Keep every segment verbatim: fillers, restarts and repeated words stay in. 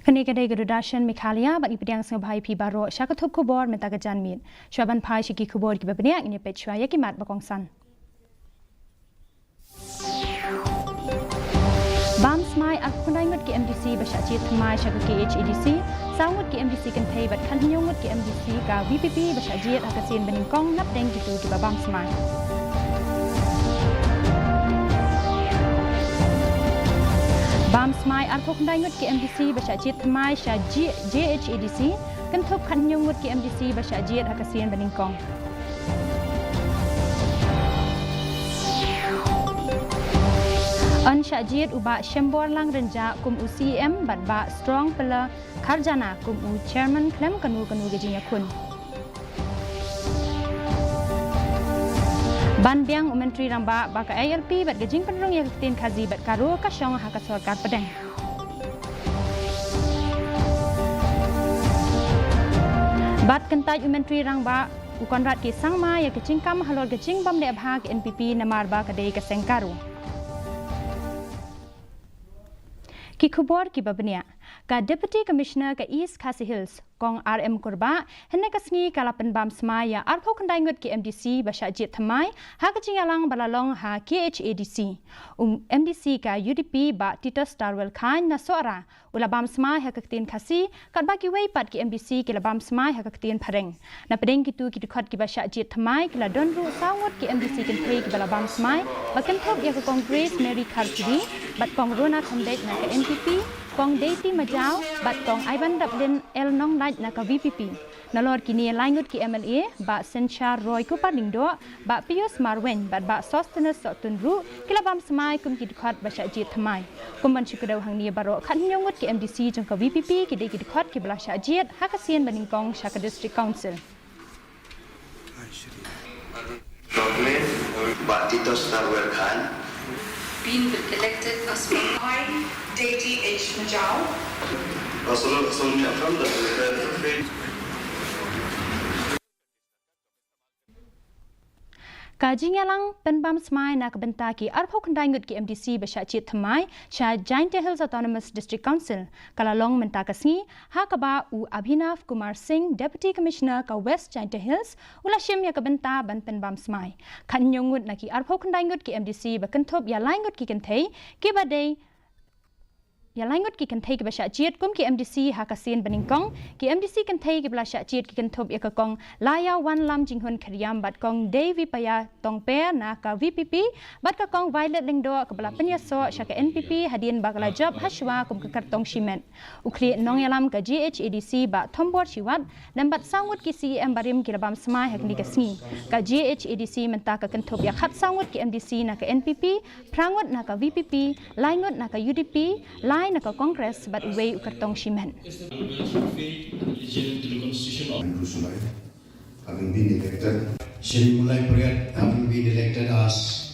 Kane ka dei ka Doordarshan Meghalaya, bad ngi pdiang sngewbha ïa phi baroh sha ka thup khubor mynta ka janmiet. Shuwa ban phai sha ki khubor kiba bniah, ngin ïa peit shuwa ïa ki mat ba kongsan. Bam smai arphew khyndai ngut ki M D C ba shah jied thymmai sha ka K H A D C, saw ngut ki M D C kynthei bad khathynñiew ngut ki M D C ka V P P ba shah jied ha ka sien ba nyngkong napdeng kito kiba bam smai. Bam smai arphew khyndai ngut ki M D C ba shah jied thymmai sha G-, J H A D C, kynthup khathynñiew ngut ki M D C ba shah jied ha ka sien ba nyngkong. Yn shah jied u Bah Shemborlang Rynjah kum u C E M bad Bah Strong Pela Kharjana kum u Chairman khlem kano kano ka jingïakhun. Ban biang u Myntri Rangbah ba ka I L P bad ka jingpynrung ïa ka ktien Khasi bad Garo ka shong ha ka sorkar pdeng. Bad kyntait u Myntri Rangbah u Conrad K Sangma ïa ka jingkam halor ka jingbymleh bha ka N P P namar ba ka dei ka seng Garo. Ki khubor kiba bniah. Ka Deputy Commissioner ka East Khasi Hills, Kong R M Kurbah, hynne ka sngi ka la pynbam smai ïa arphew khyndai ngut ki M D C ba shah jied thymmai ha ka jingïalang ba la long ha K H A D C. U M D C ka U D P Bah Titos Darwell Chyne na Sohra u la bam smai ha ka ktien Khasi, katba kiwei pat ki M D C ki la bam smai ha ka ktien Phareng. Napdeng kito ki dkhot kiba shah jied thymmai ki la don ruh saw ngut ki M D C kynthei kiba la bam smai, ba kynthup ïa ka Kong Grace Mary Kharkiri bad Kong Rona Thembiej na ka N P P, Kong Deiti Majaw bad Kong Aibandaplin L Nonglait na ka V P P. Nalor kine, lai ngut ki M L A, Bah Synshar Roy Kupar Lyngdoh, Bah Pius Marwein bad Bah Sosthenes Sohtun ruh ki la bam smai kum ki dkhot ba shah jied thymmai. Kum ban shu kdew hangne baroh, khathynñiew ngut ki M D C jong ka V P P ki dei ki dkhot kiba la shah jied ha ka sien ba nyngkong sha ka District Council. Bah Titos Darwell Chyne. Been elected as I, Deiti H Majaw. Also, also confirm that the, the, the Ka jingïalang pynbam smai na ka bynta ki arphew khyndai ngut ki M D C ba shah jied thymmai sha Jaintia Hills Autonomous District Council ka la long mynta ka sngi, ha kaba u Abhinav Kumar Singh, Deputy Commissioner ka West Jaintia Hills, u la shim ïa ka bynta ban pynbam smai. Khathynñiew ngut na ki arphew khyndai ngut ki M D C ba kynthup ïa lai ngut ki kynthei kiba dei ïa lai ngut ki kynthei kiba shah jied kum ki M D C ha ka sien ba nyngkong. Ki M D C kynthei kiba la shah jied ki kynthup ïa ka Kong Laiawanlam Jinghun Khyrïam bad Kong Deivipaya Tongper na ka V P P, bad ka Kong Violet Lyngdoh kaba la pynïasoh sha ka N P P hadien ba ka la jop ha shuwa kum ka kyrtong shimet. U Khlieh Nongïalam ka G H A D C Bah Thombor Shiwat lem bad saw ngut ki C E M barim ki la bam smai ha kane ka sngi. Ka G H A D C mynta ka kynthup ïa khatsaw ngut ki M D C na ka N P P, phra ngut na ka V P P, lai ngut na ka U D P, lai na ka Congress bad uwei u kyrtong shimet. Having been elected. Shri Mulai Pariat, having been elected as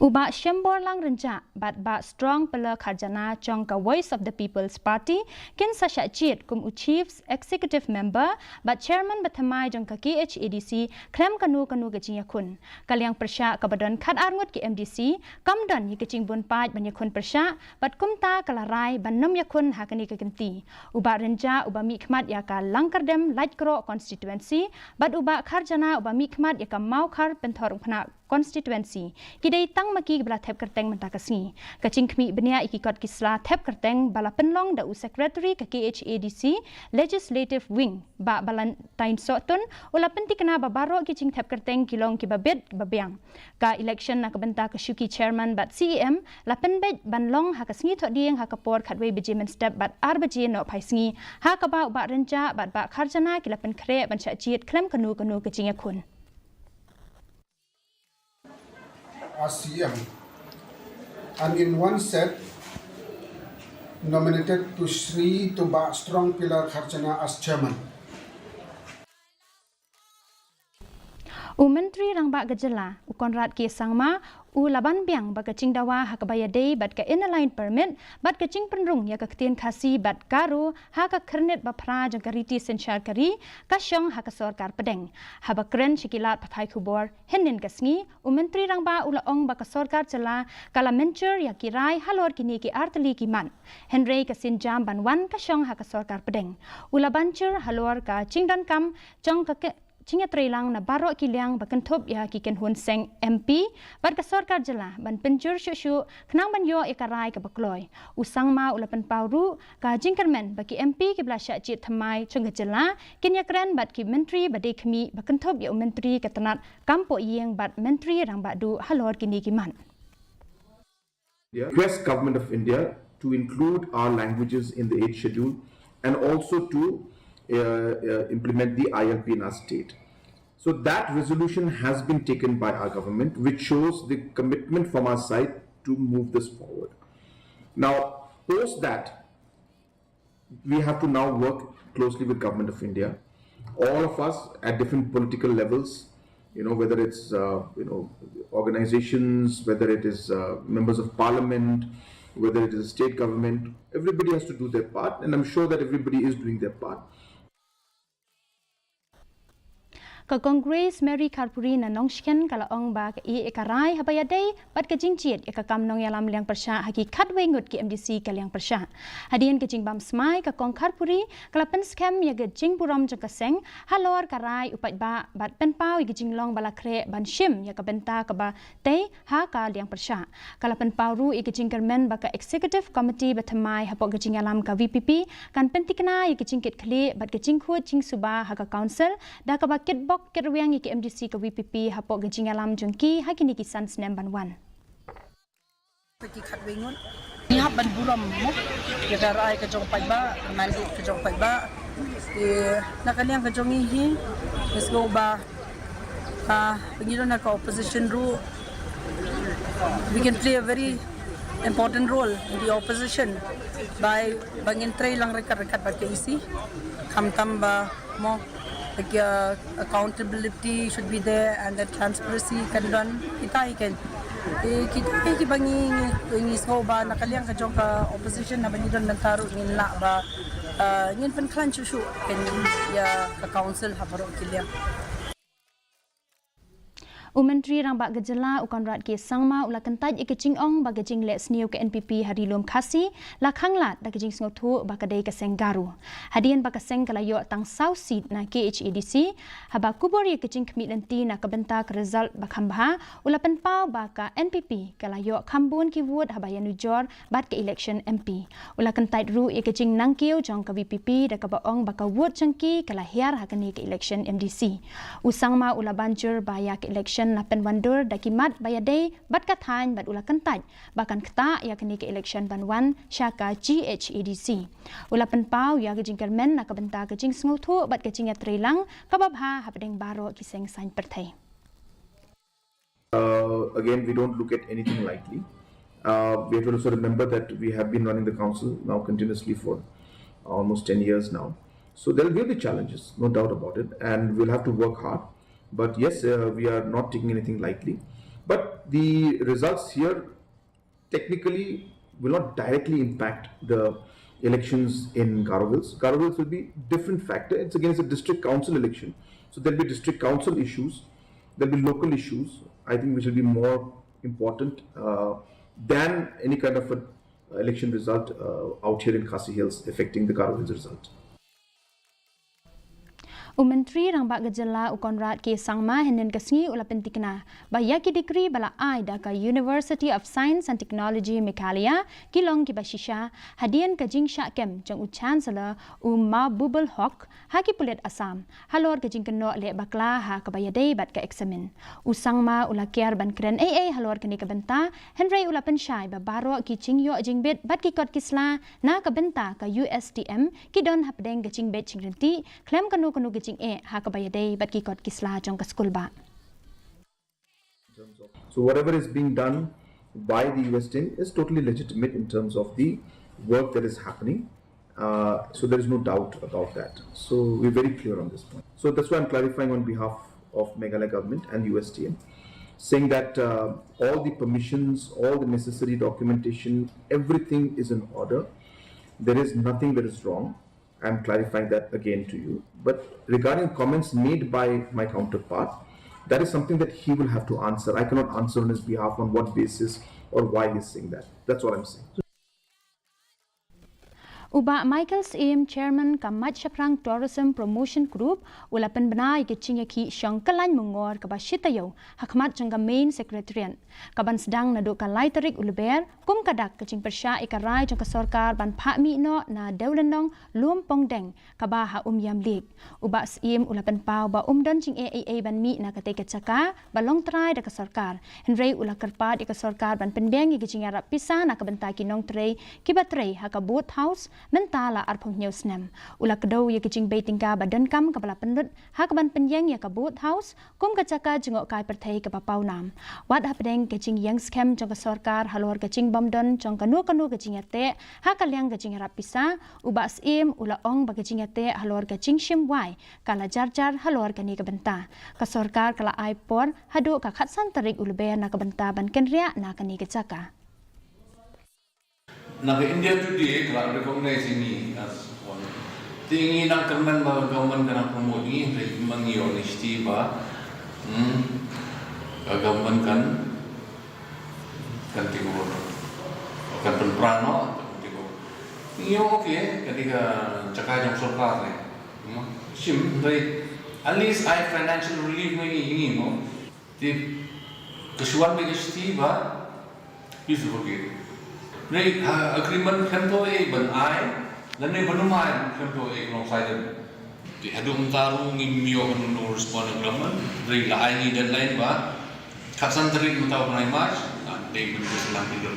U Bah Shemborlang Rynjah bad Bah Strong Pela Kharjana jong ka Voice of the People's Party kin sa shah jied kum u Chief Executive Member bad Chairman bathymmai jong ka K H A D C khlem kano kano ka jingïakhun. Ka liang pyrshah kaba don khatar ngut ki M D C kam don ïa ka jingbun paid ban ïakhun pyrshah, bad kumta ka la rai ban nym ïakhun ha kane ka kynti. U Bah Rynjah uba mihkhmat ïa ka Langkyrdem Laitkroh constituency bad u Bah Kharjana uba mihkhmat ïa ka Mawkhar Pynthorumkhnah constituency, ki dei tang ma ki kiba la thep kyrteng mynta ka sngi. Ka jingkhmih bniah ïa ki kot ki sla thep kyrteng ba la pynlong da u Secretary ka K H A D C Legislative Wing, Bah Valentine Sohtun, u la pynthikna ba baroh ki jingthep kyrteng ki long kiba bit ba biang. Ka election na ka bynta ka shuki Chairman bad C E M la pynbeit ban long ha ka sngi Thohdieng ha ka por khatwei baje mynstep bad ar baje nohphai sngi, ha kaba u Bah Rynjah bad Bah Kharjana ki la pynkhreh ban shah jied khlem kano kano ka jingïakhun. As C E M, and in one set nominated to Shri, to Bah Strong Pela Kharjana as chairman. U Myntri Rangbah ka Jylla, u Conrad K Sangma, u la ban biang ba ka jingdawa ha kaba ïadei bad ka Inner Line Permit bad ka jingpynrung ïa ka ktien Khasi bad Garo ha ka Khyrnit ba Phra jong ka Riti Synshar ka Ri ka shong ha ka sorkar pdeng. Haba kren sha ki lad pathai khubor hynnin ka sngi, u Myntri Rangbah u la ong ba ka sorkar jylla ka la mynjur ïa ki rai halor kine ki artylli ki mat, hynrei ka sienjam ban wan ka shong ha ka sorkar pdeng. U la ban jur halor ka jingdonkam jong ka jingïatreilang na baroh ki liang ba kynthup ïa ki kynhun seng M P bad ka sorkar jylla ban pynjur shuh shuh khnang ban ïoh ïa ka rai kaba kloi. U Sangma u la pynpaw ruh ka jingkyrmen ba ki M P kiba la shah jied thymmai jong ka jylla kin ïakren bad ki myntri ba dei khmih ba kynthup ïa u Myntri ka tnat kam poh ïing bad Myntri Rangbah Duh halor kine ki mat. Request Government of India to include our languages in the Eighth Schedule and also to uh, uh, implement the I L P in our state. So that resolution has been taken by our government, which shows the commitment from our side to move this forward. Now, post that, we have to now work closely with Government of India. All of us at different political levels, you know, whether it's uh, you know organizations, whether it is uh, members of parliament, whether it is state government, everybody has to do their part, and I'm sure that everybody is doing their part. Ka Congress Mary Kharpuri na Nongshken ka la ong ba ka ïeh ïa ka rai haba ïadei bad ka jingjied ïa ka kam nongïalam liang pyrshah ha ki khatwei ngut ki M D C ka liang pyrshah. Hadien ka jingbam smai, ka Kong Kharpuri ka la pynskhem ïa ka jingburom jong ka seng halor ka rai u paidbah bad pynpaw ïa ka jinglong ba la khreh ban shim ïa ka bynta kaba tei ha ka liang pyrshah. Ka la pynpaw ruh ïa ka jingkyrmen ba ka Executive Committee ba thymmai hapoh ka jingïalam ka V P P kan pyntikna ïa ka jingkitkhlieh bad ka jingkhuid jingsuba ha ka Council da kaba kitbok kitrwiang ïa ka M D C ka V P P hapoh ka jingïalam jong ki ha kine ki san snem ban wan. Ki khatwei ngut ngi hap ban burom mo ïa ka rai ka jong paidbah, ka mandate ka jong paidbah. Na ka liang ka jong ngi hi, ngi sngew ba ba ngi don ha ka opposition ruh, we can play a very important role in the opposition by ba ngin trei lang ryngkat ryngkat bad ka E C, khamtam ba mo, like, uh, accountability should be there and that transparency kan don. Kita hi kan, kita hi kiba ngi ngi sngew ba na ka liang ka jong ka opposition, na ba ngi don mynta ruh ngin lah ba ngin pynkhlaiñ shuh shuh kan ïa ka council ha baroh ki liang. U Myntri Rangbah ka Jylla u Conrad K Sangma u la kyntait ïa ka jingong ba ka jingleh sniew ka N P P ha Ri Lum Khasi la khanglad da ka jingsngewthuh ba ka dei ka seng Garo. Hadien ba ka seng ka la ïoh tang saw seat na K H A D C, haba kubur ïa ka jingkhmih lynti na ka bynta ka result ba kham bha, u la pynpaw ba ka N P P ka la ïoh kham bun ki vote haba ïanujor bad ka election M P. U la kyntait ruh ïa ka jingnangkiew jong ka V P P da kaba ong ba ka vote jong ki ka la hiar ha kane ka election M D C. U Sangma u la ban jur ba ïa ka election la pynwandur da ki mat ba ïadei bad ka thaiñ bad u la kyntait ba kan ktah ïa kane ka election ban wan sha ka G H A D C. U la pynpaw ïa ka jingkyrmen na ka bynta ka jingsngewthuh bad ka jingïatreilang kaba bha hapdeng baroh ki seng saiñ pyrthei. Uh, again, we don't look at anything lightly. Uh, we have to also remember that we have been running the council now continuously for almost ten years now. So there will be challenges, no doubt about it, and we'll have to work hard. But yes, uh, we are not taking anything lightly. But the results here technically will not directly impact the elections in Garo Hills. Garo Hills will be different factor. It's again, it's a district council election. So there'll be district council issues, there'll be local issues, I think, which will be more important uh, than any kind of a election result uh, out here in Khasi Hills affecting the Garo Hills result. U Myntri Rangbah ka Jylla u Conrad K Sangma hynnin ka sngi u la pyntikna ba ïa ki degree ba la ai da ka University of Science and Technology Meghalaya ki long kiba shisha hadien ka jingshah kem jong u Chancellor u Mahbubul Hoque ha ki pulit Assam halor ka jingkynnoh leh bakla ha kaba ïadei bad ka eksamin. U Sangma u la kiar ban kren ei ei halor kane ka bynta, hynrei u la pynshai ba baroh ki jingïoh jingbit bad ki kot ki sla na ka bynta ka U S T M ki don hapdeng ka jingbit jingryntih khlem kano kano ka jingeh ha kaba ïadei bad ki kot ki sla jong ka skulbah. So whatever is being done by the U S T M is totally legitimate in terms of the work that is happening. Uh, so there is no doubt about that. So we're very clear on this point. So that's why I'm clarifying on behalf of Meghalaya government and U S T M, saying that uh, all the permissions, all the necessary documentation, everything is in order. There is nothing that is wrong. I'm clarifying that again to you. But regarding comments made by my counterpart, that is something that he will have to answer. I cannot answer on his behalf on what basis or why he's saying that. That's what I'm saying. U Bah Michael Syiem, Chairman ka Mait Shaphrang Tourism Promotion Group, u la pynbna ïa ka jingïakhih shong kyllain mungor kaba shi taïew ha khmat jong ka Main Secretariat, kaban sdang naduh ka lai tarik u Lber, kum ka dak ka jingpyrshah ïa ka rai jong ka sorkar ban phah mih noh na Dewlynnong Lum Pongdeng, kaba ha Umiam Lake. U Bah Syiem u la pynpaw ba um don jingeh ei ei ban mih na katei ka jaka ba long trai da ka sorkar. Hynrei u la kyrpad ïa ka sorkar ban pynbiang ïa ka jingïarap pisa na ka bynta ki nongtrei kiba trei ha ka boat house mynta la arphew hynñiew snem. U la kdew ïa ka jingbei tyngka ba donkam kaba la pynlut ha kaban pynïeng ïa ka boat house kum ka jaka jngohkai pyrthei kaba pawnam. Wat hapdeng ka jingïeng skhem jong ka sorkar halor ka jingbym don jong kano kano ka jingïateh ha ka liang ka jingïarap pisa, u Bah Syiem u la ong ba ka jingïateh halor ka jingshim wai ka la jar jar halor kane ka bynta. Ka sorkar ka la ai por haduh ka khatsan tarik u Lber na ka bynta ban kynriah na kane ka jaka. Na ka India Today ka la recognize ïa ngi as one. Te ngi nang kyrmen ba ka government ka nang promote ngi, hynrei ma ngi ïoh initiative ba, hmm, ka government kan, kan take over, kan pynpra noh, kan take over. Ngi ïoh, okay, ka dei ka jaka jong sorkar ne. Hmm. Shim, hynrei at least ai financial relief ma ngi, ngi mo. Te ka shu wan beit ka shithi ba phi shu forget. Hynrei ha agreement khlem thaw ei ban ai lane ban ym ai khlem thaw ei ka long silent. Te haduh mynta ruh ngim ïoh kano kano respond na ka government. Hynrei la ai ngi deadline ba khatsan tarik mynta u bnai March, ngan dei ban ïa sdang tender.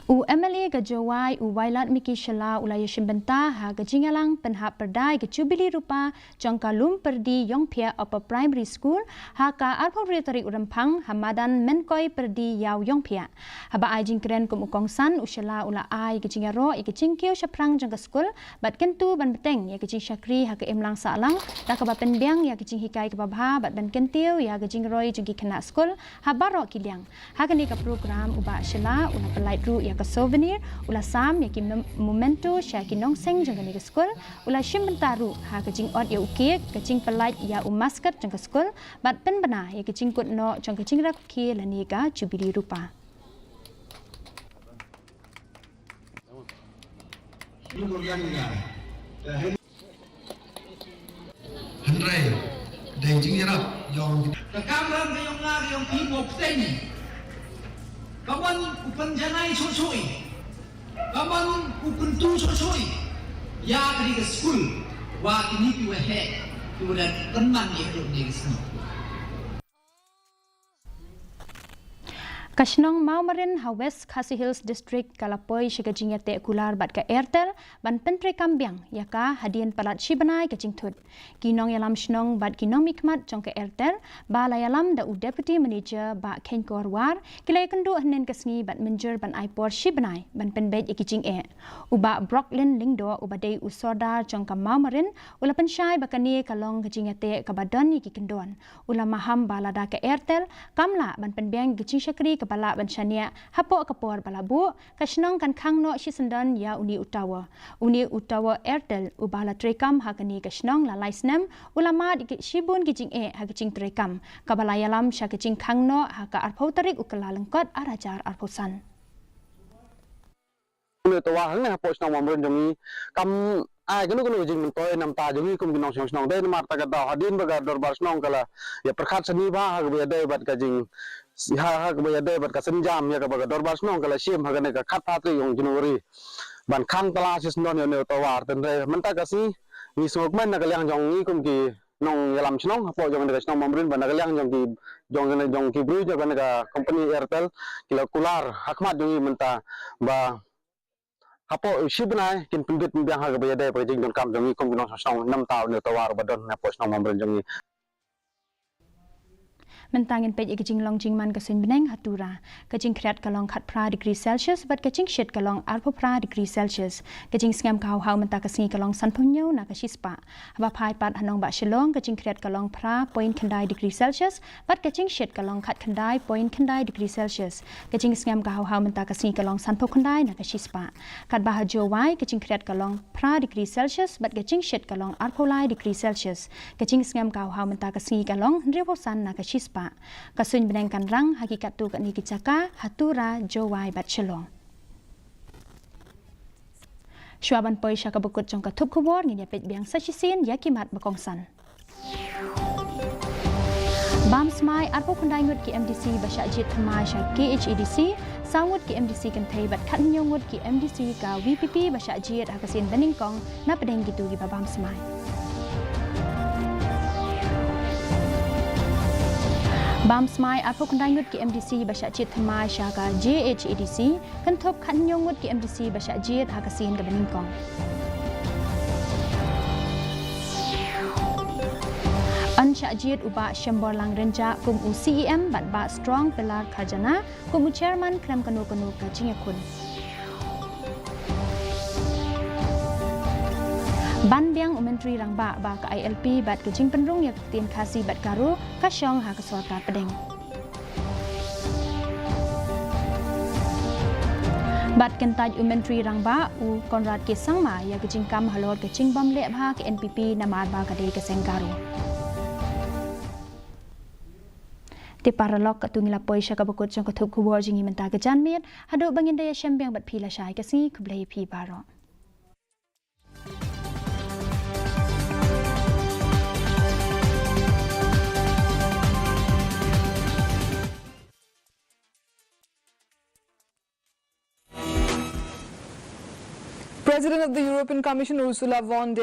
U MLA ka Jowai u Wailadmiki Shylla u la ïashim bynta ha ka jingïalang pynhap pyrda ïa ka Jubili Rupa jong ka Lum Pyrdi Ïongphiah Upper Primary School ha ka arphew hynriew tarik u Rymphang ha madan Mynkoi Pyrdi Ïaw Ïongphiah. Haba ai jingkren kum u kongsan, u Shylla u la ai ïa ka jingïaroh ïa ka jingkiew shaphrang jong ka skul bad kyntu ban bteng ïa ka jingshakri ha ka imlang sahlang da kaba pynbiang ïa ka jinghikai kaba bha bad ban kyntiew ïa ka jingroi jong ki khynnah skul ha baroh ki liang. Ha kane ka program u Bah Shylla u la pynlait ruh ïa ka souvenir, u la sam ïa ki mem- memento sha ki nongseng jong kane ka skul, u la shim bynta ruh ha ka jingot ïa u cake, ka jingpynlait ïa u mascot jong ka skul bad pynbna ïa ka jingkut noh jong ka jingrakhe lane ka Jubili Rupa. Hynrei dei jingïarap ïong ka kamram ka ïong nga ka ïong phi mo pteng. Ka mon u pynjanai shuh shuh i, ka mon u pyntu shuh shuh i ïa kane ka skul. Wa kine ki waheh ki wa da pynman ïa kane ka sngi. Ka shnong Mawmarin ha West Khasi Hills District ka la poi sha ka jingïateh kular bad ka Airtel ban pyntreikam biang ïa ka hadien palat shi bnai ka jingthut. Ki nongïalam shnong bad ki nongmihkhmat jong ka Airtel ba la ïalam da u Deputy Manager Bah Kheiñkor War ki la ïakynduh hynnin ka sngi bad mynjur ban ai por shi bnai ban pynbeit ïa ki jingeh. U Bah Brocklyn Lyngdoh uba dei u Sordar jong ka Mawmarin u la pynshai ba kane ka long ka jingïateh kaba don ïa ki kyndon. U la maham ba lada ka Airtel kam lah ban pynbiang ïa ka jingshakri kaba lah ban shaniah hapoh ka por ba la buh, ka shnong kan khang noh shisyndon ïa une u tower. Une u tower Airtel uba la treikam ha kane ka shnong la lai snem u la mad ïa ki shibun ki jingeh ha ka jingtreikam, kaba la ïalam sha ka jingkhang noh ha ka arphew tarik u Kyllalyngkot ar hajar arphew san. Une u tower hangne hapoh shnong Mawmarin jong ngi kam ai kano kano ka jingmyntoi na bynta jong ngi kum ki nongshong shnong. Dei namar kata ka daw hadien ba ka dorbar shnong ka la ïa pyrkhat shane bha ha kaba ïadei bad ka jing, ha, ha kaba ïadei bad ka sienjam ïa kaba ka dorbar shnong ka la shim ha kane ka khatphra tarik jong January ban khang tala shisyndon ïa une u tower. Hynrei mynta ka sngi ngi sngewkmen na ka liang jong ngi kum ki nongïalam shnong hapoh jong kane ka shnong Mawmarin ba na ka liang jong ki, jong kane, jong ki briew jong kane ka company Airtel ki la kular ha khmat jong ngi mynta ba hapoh shi bnai kin pyndit pynbiang ha kaba ïadei bad ka jingdonkam jong ngi kum ki nongshong shnong na bynta une u tower ba don hapoh shnong Mawmarin jong ngi. Mynta ngin peit ïa ka jinglong jingman ka suiñ bneng ha Tura. Ka jingkhriat ka long khatphra degree Celsius bad ka jingshit ka long arphew phra degree Celsius. Ka jingsngem ka hawhaw mynta ka sngi ka long sanphew hynñiew na ka shispah. Haba phai pat ha nongbah Shillong, ka jingkhriat ka long phra point khyndai degree Celsius bad ka jingshit ka long khatkhyndai point khyndai degree Celsius. Ka jingsngem ka hawhaw mynta ka sngi ka long sanphew khyndai na ka shispah. Katba ha Jowai, ka jingkhriat ka long phra degree Celsius bad ka jingshit ka long arphew lai degree Celsius. Ka jingsngem ka hawhaw mynta ka sngi ka long hynriewphew san na ka shispah. Ka suiñ bneng kan rang ha ki katto katne ki jaka ha Tura, Jowai bad Shillong. Shuwa ban poi sha kaba kut jong ka thup khubor, ngin ïa peit biang sa shisien ïa ki mat ba kongsan. Bam smai, arphew khyndai ngut ki M D C ba shah jied thymmai sha K H A D C, saw ngut ki M D C kynthei bad khathynñiew ngut ki M D C ka V P P ba shah jied ha ka sien banyngkong napdeng kito kiba bam smai. Bam smai, arphew khyndai ngut ki M D C ba shah jied thymmai sha ka J H A D C, kynthup khathynñiew ngut ki M D C ba shah jied ha ka sien kaba nyngkong. Yn shah jied u Bah Shemborlang Rynjah kum u C E M bad Bah Strong Pillar Kharjana kum u Chairman khlem kano kano ka jingïakhun. Ban biang u Myntri Rangbah ba ka I L P bad ka jingpynrung ïa ka ktien Khasi bad Garo ka shong ha ka sorkar pdeng. Bad kyntait u Myntri Rangbah u Conrad K Sangma ïa ka jingkam halor ka jingbym leh bha ka N P P namar ba ka dei ka seng Garo. Te paralok, katto ngi la poi sha kaba kut jong ka thup khubor jong ngi mynta ka janmiet, haduh ba ngin da ïashem biang bad phi lashai ka sngi, khublei phi baroh. President of the European Commission, Ursula von der